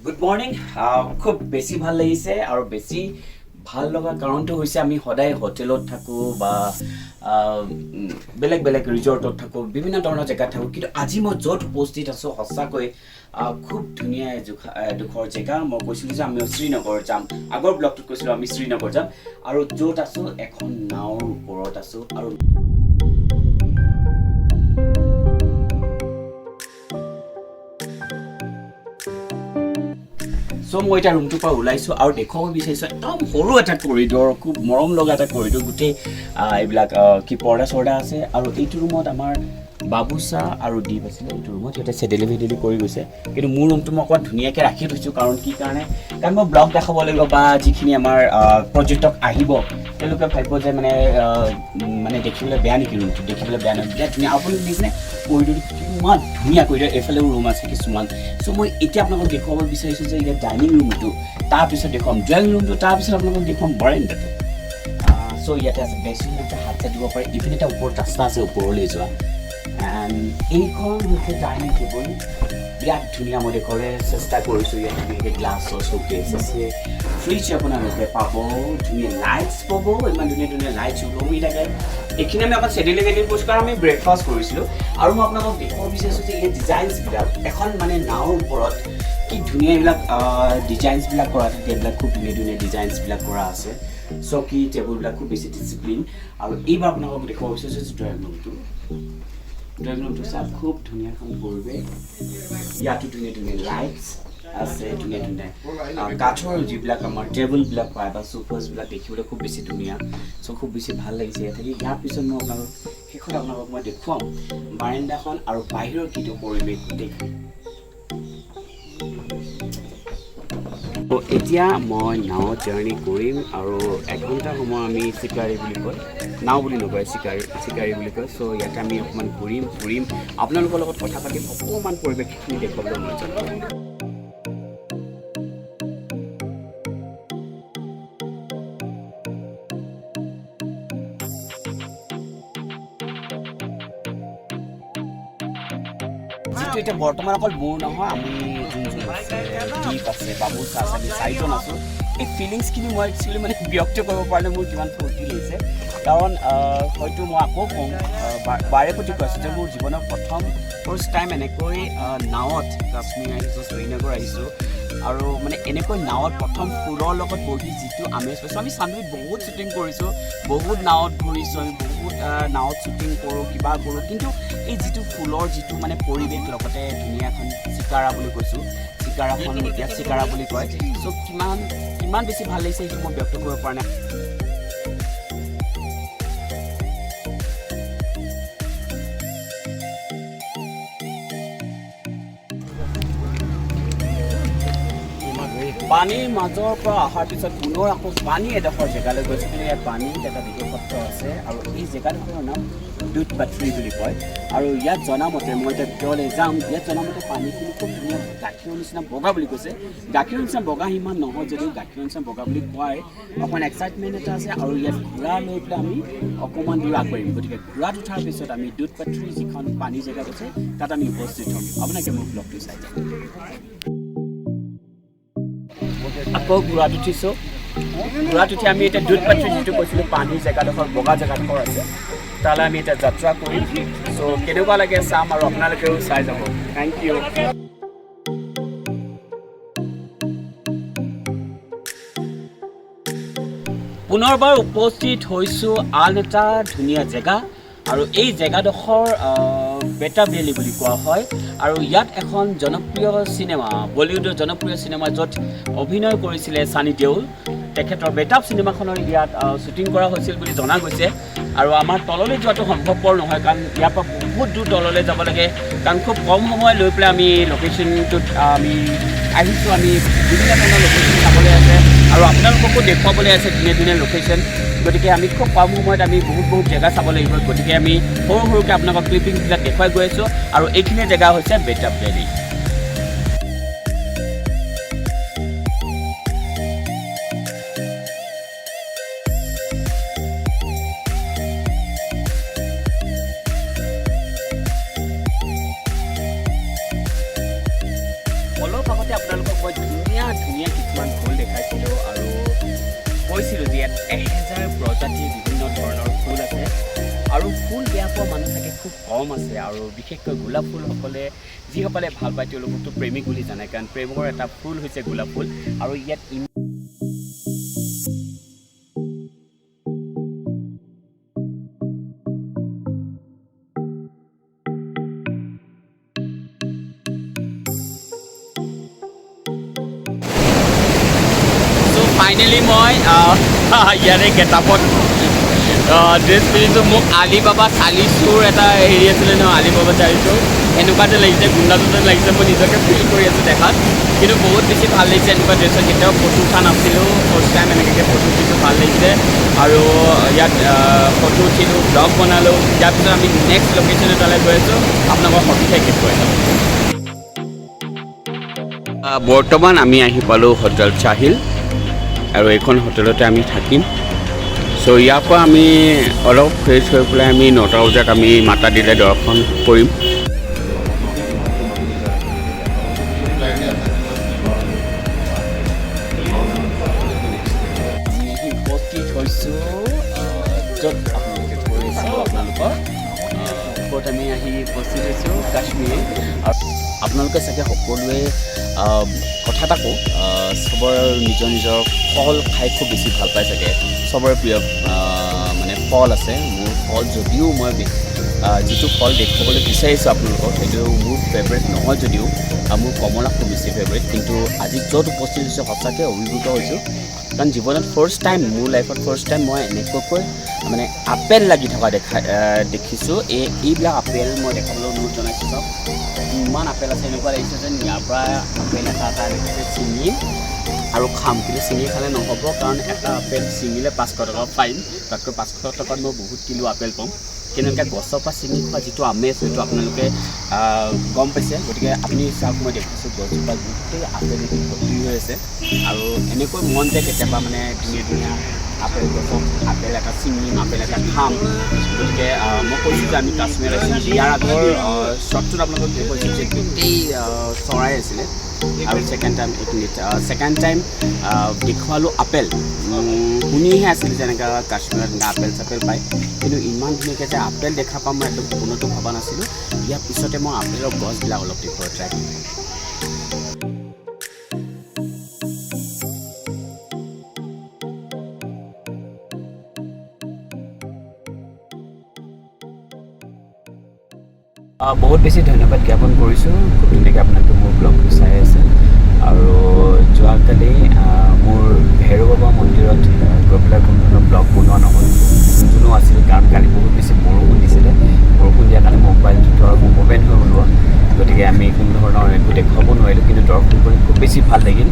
Good morning. খুব বেছি ভাল লাগিছে আৰু বেছি ভাল লগা কাৰণটো হৈছে আমি সদায় হোটেলত থাকোঁ বা বেলেগ বেলেগ ৰিজৰ্টত থাকোঁ, বিভিন্ন ধৰণৰ জেগাত থাকোঁ, কিন্তু আজি মই য'ত উপস্থিত আছোঁ সঁচাকৈ খুব ধুনীয়া এডোখৰ জেগা। মই কৈছিলোঁ যে আমি শ্ৰীনগৰ যাম, আগৰ ব্লগটোত কৈছিলোঁ আমি শ্ৰীনগৰ যাম, আৰু য'ত আছোঁ এখন নাৱৰ ওপৰত আছোঁ। আৰু চ' মই এতিয়া ৰুমটোৰ পৰা ওলাইছোঁ আৰু দেখুৱাব বিচাৰিছোঁ একদম সৰু এটা কৰিডৰ, খুব মৰম লগা এটা কৰিডৰ, গোটেই এইবিলাক কি পৰ্দা চৰ্দা আছে। আৰু এইটো ৰুমত আমাৰ বাবুচা আৰু দ্বীপ আছিলে এইটো ৰুমত, সিহঁতে চেদেলি ভেদেলি কৰি গৈছে। কিন্তু মোৰ ৰুমটো মই অকণমান ধুনীয়াকৈ ৰাখি থৈছোঁ, কাৰণ কি কাৰণে, কাৰণ মই ব্লগ দেখাব লাগিব বা যিখিনি আমাৰ পৰ্যটক আহিব তেওঁলোকে ভাবিব যে মানে মানে দেখিবলৈ বেয়া নেকি ৰুমটো, দেখিবলৈ বেয়া নহয়, বিৰাট ধুনীয়া। আপুনি দেখিছেনে কৰিডৰটো কিমান ধুনীয়া কৰিডৰ, এইফালেও ৰুম আছে কিছুমান। চ' মই এতিয়া আপোনালোকক দেখুৱাব বিচাৰিছোঁ যে ইয়াত ডাইনিং ৰুমটো, তাৰপিছত দেখুৱাম ড্ৰয়িং ৰুমটো, তাৰপিছত আপোনালোকক দেখুৱাম বাৰেণ্ডাটো। চ' ইয়াতে আছে বেচিন, আছে হাত চাত দিব পাৰে, ইপিনে এটা ওপৰত ৰাস্তা আছে ওপৰলৈ যোৱা। এণ্ড এইখন হৈছে ডাইনিং টেবুল, বিৰাট ধুনীয়া, মই দেখুৱাবলৈ চেষ্টা কৰিছোঁ। ইয়াত ধুনীয়াকৈ গ্লাছৰ শ্ব'কেছ আছে, ফ্ৰিজ আপোনালোকে পাব, ধুনীয়া লাইটছ পাব, ইমান ধুনীয়া ধুনীয়া লাইটছ ওলমি থাকে। এইখিনি আমি অকণ চেডেলি ভেডেলি কৰিছোঁ কাৰণ আমি ব্ৰেকফাষ্ট কৰিছিলোঁ। আৰু মই আপোনালোকক দেখুৱাব বিচাৰিছোঁ যে এই ডিজাইনছবিলাক এখন মানে নাৱৰ ওপৰত কি ধুনীয়া এইবিলাক ডিজাইনছবিলাক কৰা থাকে, এইবিলাক খুব ধুনীয়া ধুনীয়া ডিজাইনছবিলাক কৰা আছে। চকী টেবুলবিলাক খুব বেছি ডিচিপ্লিন। আৰু এইবাৰ আপোনালোকক দেখুৱাব বিচাৰিছোঁ যে ড্ৰয়িং ৰুমটো, ড্ৰয়িং ৰুমটো চাওক, খুব ধুনীয়া এখন পৰিৱেশ। ইয়াতো ধুনীয়া ধুনীয়া লাইটছ আছে, ধুনীয়া ধুনীয়া কাঠৰ যিবিলাক আমাৰ টেবুলবিলাক পায় বা চোফাছবিলাক দেখিবলৈ খুব বেছি ধুনীয়া। চ' খুব বেছি ভাল লাগিছে ইয়াত থাকি। ইয়াৰ পিছত মই আপোনালোক শেষত আপোনালোকক মই দেখুৱাম বাৰেণ্ডাখন আৰু বাহিৰৰ কিটো পৰিৱেশ গোটেইখিনি। এতিয়া মই নাৱত জাৰ্ণি কৰিম আৰু এঘণ্টা সময় আমি চিকাৰী বুলি কয়, নাও বুলি নকয়, চিকাৰী, চিকাৰী বুলি কয়। চ' ইয়াতে আমি অকণমান ঘূৰিম ফুৰিম, আপোনালোকৰ লগত কথা পাতিম, অকণমান পৰিৱেশখিনি দেখুৱাবলৈ মন যাব। যিটো এতিয়া বৰ্তমান অকল মোৰ নহয়, আমি যোন যোন আছে, দ্বীপ আছে, বাবুচা আছে, আমি চাৰিজন আছোঁ। এই ফিলিংছখিনি মই একচুৱেলি মানে ব্যক্ত কৰিব পৰা নাই, মোৰ কিমান ফূৰ্তি লাগিছে। কাৰণ হয়তো মই আকৌ কওঁ, বাৰে প্ৰতি কৈ আছোঁ যে মোৰ জীৱনৰ প্ৰথম ফাৰ্ষ্ট টাইম এনেকৈ নাৱত কাশ্মীৰ আহিছোঁ, শ্ৰীনগৰ আহিছোঁ, আৰু মানে এনেকৈ নাৱত প্ৰথম ফুলৰ লগত বহি যিটো আমেজ পাইছোঁ। আমি চান্দুবিত বহুত শ্বুটিং কৰিছোঁ, বহুত নাৱত ঘূৰিছোঁ, আমি বহুত নাৱত শ্বুটিং কৰোঁ, কিবা কৰোঁ, কিন্তু এই যিটো ফুলৰ যিটো মানে পৰিৱেশ, লগতে ধুনীয়া এখন চিকাৰা বুলি কৈছোঁ, চিকাৰাখন ইয়াত চিকাৰা বুলি কয়। চ' কিমান কিমান বেছি ভাল লাগিছে সেইটো মই ব্যক্ত কৰিব পৰা নাই। পানীৰ মাজৰ পৰা অহাৰ পিছত পুনৰ আকৌ পানী এডোখৰ জেগালৈ গৈছোঁ। কিন্তু ইয়াত পানীত এটা বিশেষত্ব আছে আৰু এই জেগাডোখৰৰ নাম দুধ পাথৰি বুলি কয়। আৰু ইয়াত জনামতে, মই এতিয়া ভিতৰলৈ যাম, ইয়াত জনামতে পানীখিনি খুব ধুনীয়া গাখীৰৰ নিচিনা বগা বুলি কৈছে। গাখীৰৰ নিচিনা বগা সিমান নহয় যদিও গাখীৰৰ নিচিনা বগা বুলি কোৱাই অকণমান এক্সাইটমেণ্ট এটা আছে। আৰু ইয়াত ঘোঁৰা লৈ পেলাই আমি অকণমান দূৰ আগবাঢ়িম। গতিকে ঘোঁৰাত উঠাৰ পিছত আমি দুধ পাথৰি যিখন পানী জেগাত আছে তাত আমি উপস্থিত হ'ম। আপোনালোকে মোৰ ব্লগটো চাই যাব। আকৌ ঘোঁৰাত উঠিছোঁ, ঘোঁৰাত উঠি আমি এতিয়া দুধ পাথৰি যিটো কৈছিলোঁ পানীৰ জেগাডোখৰ, বগা জেগাডোখৰ আছে, তালৈ আমি এতিয়া যাত্ৰা কৰিম। চ' কেনেকুৱা লাগে চাম আৰু আপোনালোকেও চাই যাব। Thank you. পুনৰবাৰ উপস্থিত হৈছোঁ আন এটা ধুনীয়া জেগা, আৰু এই জেগাডোখৰ বেটা ভেলী বুলি কোৱা হয়। আৰু ইয়াত এখন জনপ্ৰিয় চিনেমা, বলিউডৰ জনপ্ৰিয় চিনেমা য'ত অভিনয় কৰিছিলে ছানী দেউল, তেখেতৰ বেটাপ চিনেমাখনৰ ইয়াত শ্বুটিং কৰা হৈছিল বুলি জনা গৈছে। আৰু আমাৰ তললৈ যোৱাটো সম্ভৱপৰ নহয়, কাৰণ ইয়াৰ পৰা বহুত দূৰ তললৈ যাব লাগে, কাৰণ খুব কম সময় লৈ পেলাই আমি লোকেশ্যনটোত আমি আহিছোঁ। আমি বিভিন্ন ধৰণৰ লোকেশ্যন চাবলৈ আছে আৰু আপোনালোককো দেখুৱাবলৈ আছে ধুনীয়া ধুনীয়া লোকেশ্যন। গতিকে আমি খুব কম সময়ত আমি বহুত বহুত জেগা চাব লাগিব। গতিকে আমি সৰু সৰুকৈ আপোনালোকক ক্লিপিংছবিলাক দেখুৱাই গৈ আছোঁ। আৰু এইখিনি জেগা হৈছে বেটাপ ভেলী। অলপ আগতে আপোনালোকক মই ধুনীয়া কম আছে আৰু বিশেষকৈ গোলাপ ফুলসকলে যিসকলে ভাল পায় তেওঁলোককতো প্ৰেমিক বুলি জানে, কাৰণ প্ৰেমৰ এটা ফুল হৈছে গোলাপ ফুল। আৰু ইয়াত চ' ফাইনেলি মই ইয়াৰে গেটআপত ড্ৰেছ পিন্ধিছোঁ। মোক আলিবাবা চালিচুৰ এটা হেৰি আছিলে নহয়, আলিবাবা চালিচুৰ, এনেকুৱা যে লাগিছে, গুণ্ডা যেন লাগিছে, মই নিজকে ফিল কৰি আছোঁ দেখাত। কিন্তু বহুত বেছি ভাল লাগিছে। এনেকুৱা ড্ৰেছত কেতিয়াও ফটো উঠা নাছিলোঁ, ফাৰ্ষ্ট টাইম এনেকুৱাকৈ ফটো উঠিছোঁ, ভাল লাগিছে। আৰু ইয়াত ফটো উঠিলোঁ, ব্লগ বনালোঁ। ইয়াৰ পিছত আমি নেক্সট লোকেশ্যন এটালৈ গৈ আছোঁ, আপোনালোকৰ সবিশেষ দেখুৱাই যাম। বৰ্তমান আমি আহি পালোঁ হোটেল চাহিল আৰু এইখন হোটেলতে আমি থাকিম। চ' ইয়াৰ পৰা আমি অলপ ফ্ৰেছ হৈ পেলাই আমি 9টা বজাত আমি মাতা দিলে দৰ্শন কৰিম। আমি আহি উপস্থিত হৈছোঁ য'ত আপোনালোকে কৰিছিলোঁ আপোনালোকৰ ক'ত আমি আহি উপস্থিত হৈছোঁ, কাশ্মীৰ। আৰু আপোনালোকে চাগে সকলোৱে, কথা এটা কওঁ, চবৰে নিজৰ নিজৰ ফল খাই খুব বেছি ভাল পায় চাগে, চবৰে প্ৰিয় মানে ফল আছে। মোৰ ফল যদিও মই যিটো ফল দেখুৱাবলৈ বিচাৰিছোঁ আপোনালোকক সেইটো মোৰ ফেভৰেট নহয় যদিও মোৰ কমলা খুব বেছি ফেভৰেট। কিন্তু আজি য'ত উপস্থিত হৈছোঁ সঁচাকৈ অভিভূত হৈছোঁ, কাৰণ জীৱনত ফাৰ্ষ্ট টাইম, মোৰ লাইফত ফাৰ্ষ্ট টাইম মই এনেকুৱাকৈ মানে আপেল লাগি থকা দেখিছোঁ। এইবিলাক আপেল মই দেখাবলৈ অনুৰোধ জনাইছোঁ। চাওক ইমান আপেল আছে, এনেকুৱা লাগিছে যেন ইয়াৰ পৰা আপেল এটা এটা এনেকুৱাকৈ ছিঙিম আৰু খাম। কিন্তু ছিঙি খালে নহ'ব, কাৰণ এটা আপেল ছিঙিলে 500 টকা ফাইন। তাতকৈ 500 টকাত মই বহুত কিলো আপেল পাম। কিন্তু এনেকৈ গছৰ পৰা ছিঙি খোৱা যিটো আমেজ, সেইটো আপোনালোকে গম পাইছে। গতিকে আপুনি চাওক, মই দেখিছোঁ গছজোপা গোটেই আপেলেদি ভৰ্তি হৈ আছে। আৰু এনেকৈ মন যায় কেতিয়াবা মানে ধুনীয়া ধুনীয়া আপেল গছত আপেল এটা ছিঙিম, আপেল এটা খাম। গতিকে মই কৈছোঁ যে আমি কাশ্মীৰ আহিছোঁ। ইয়াৰ আগৰ শ্বটটোত আপোনালোকক দেখুৱাইছোঁ যে গোটেই চৰাই আছিলে। আৰু ছেকেণ্ড টাইম, এক মিনিট, ছেকেণ্ড টাইম দেখুৱালোঁ আপেল। শুনিহে আছিলোঁ যে এনেকুৱা কাশ্মীৰত এনেকুৱা আপেল চাপেল পায়, কিন্তু ইমান ধুনীয়াকৈ যে আপেল দেখা পাম মই একদম সপোনতো ভবা নাছিলোঁ। ইয়াৰ পিছতে মই আপেলৰ গছবিলাক অলপ দেখুৱাব ট্ৰাই কৰিম। বহুত বেছি ধন্যবাদ জ্ঞাপন কৰিছোঁ, খুব ধুনীয়াকৈ আপোনালোকে মোৰ ব্লগটো চাই আছে। আৰু যোৱাকালি মোৰ ভৈৰৱ বাবা মন্দিৰত গৈ পেলাই কোনো ধৰণৰ ব্লগ বনোৱা নহ'ল, যোনজনো আছিল, কাৰণ কালি বহুত বেছি বৰষুণ দিছিলে। বৰষুণ দিয়াৰ কাৰণে মোবাইলটোতো আৰু সম্ভৱেই নহয় ওলোৱা, গতিকে আমি কোনো ধৰণৰ একো দেখুৱাব নোৱাৰিলোঁ। কিন্তু দৰ্শন কৰি খুব বেছি ভাল লাগিল।